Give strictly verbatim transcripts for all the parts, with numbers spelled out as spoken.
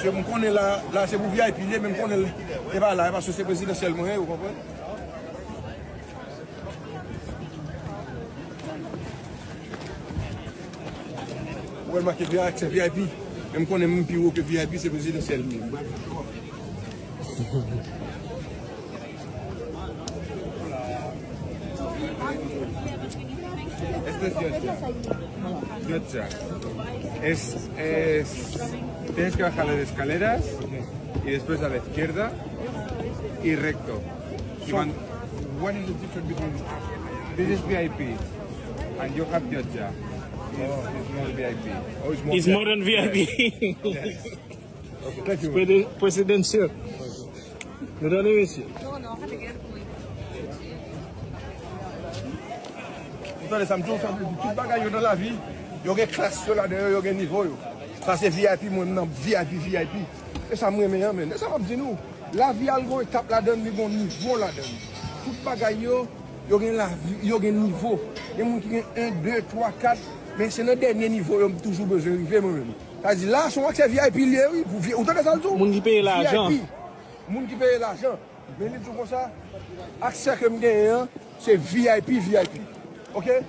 M konnen la, la se pou V I P li ye, men m konnen l, e pa la, e paske se prezidansyèl mwen ye, ou konprann? Ou wè l make V I P, aksè V I P, men m konnen m pi wo ke V I P, se prezidansyèl li ye. Esto es Georgia. Georgia. Es, es, tienes que bajar las escaleras y después a la izquierda y recto. Y man- What is the difference between this is V I P and you have Georgia? It's, it's more V I P. Oh, it's more It's more than V I P. Yes. Okay, thank you. Presi- Presidential. Nou tande, mesye? Ou tande sa m di w, sa vle di tout bagay yo nan lavi, yo gen klas yo ladan yo, yo gen nivo yo. Sa se V I P, mwen m nan V I P, V I P. E sa m renmen an, men. E sa m ap di nou. Lavi a l gon etap ladan l, li gon nivo ladan l. Tout bagay yo, yo gen lavi, yo gen nivo. Gen moun ki gen en, de, twa, kat, men se nan dènye nivo yo m toujou bezwen rive, mwen menm. Sa di la, se yon aksè V I P li ye, wi. Pou V I P, ou tande sa l di w? Moun ki peye lajan. V I P. Moun ki peye lajan. Men li di w konsa, aksè ke m genyen an, se V I P, V I P. Oke?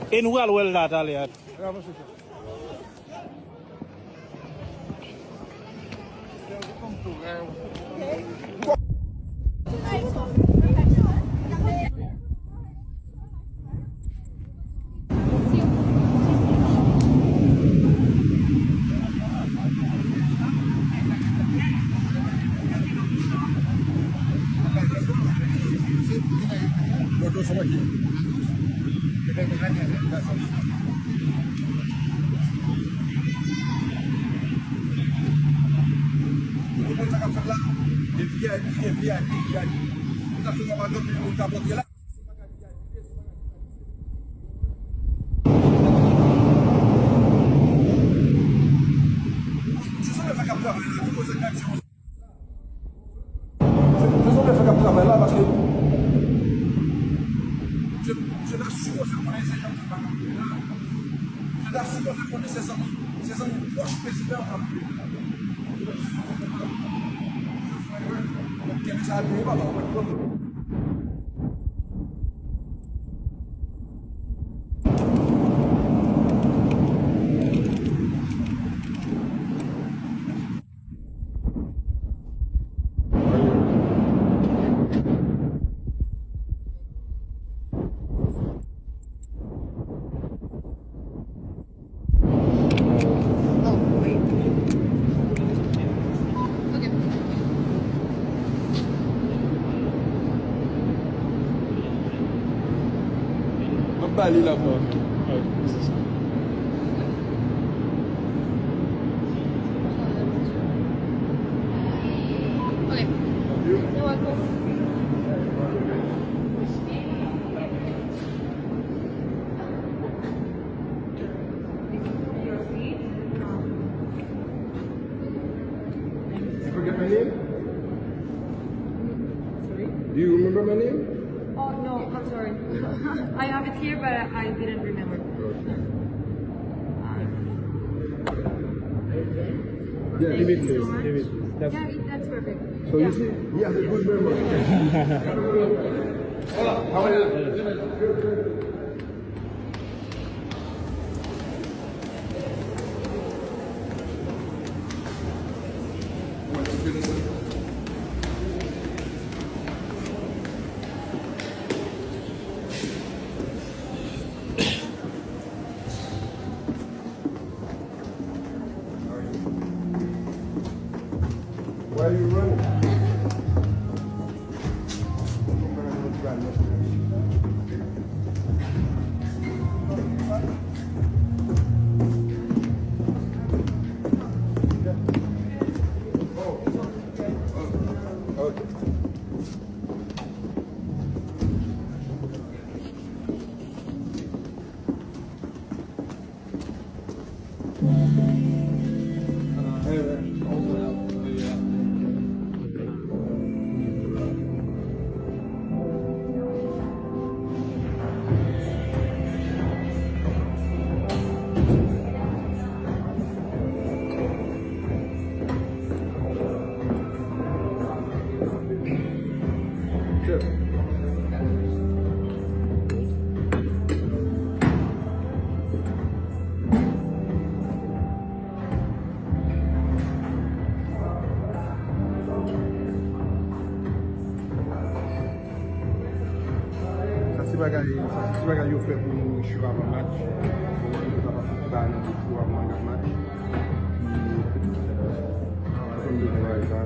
E nou pral wè l la talè a. N avanse, chèf. Ou konprann sa k ap fèt la? E V I P, e V I P, V I P. Sa se nòmal, gen anpil moun k ap rantre la. Se sa k ap travay la, tou, se sa k ap Se, se sa k ap travay la, paske se, se ta sipoze konnen se jan sa pa kanpe la. Se ta sipoze konnen se zanmi, se zanmi pwòch prezidan an k ap viv la. Mwen kenbe sa byen, papa, mwen pran. M ap ba li la, bro. Ok. You're welcome. You forget my name? Sorry? Do you remember my name? Oh, no, I'm sorry. I have it here, but I didn't remember. Okay. Yeah, leave it, please. Leave it, please. That's Yeah, it, that's perfect. So you see, he has a good memory. How are you? Why are you running? Bagay, sa se ti bagay yo fè pou moun rich yo avan match. Kòman yo kapab ba nan bouch yo avan match. Epi, kòm yo travay sa.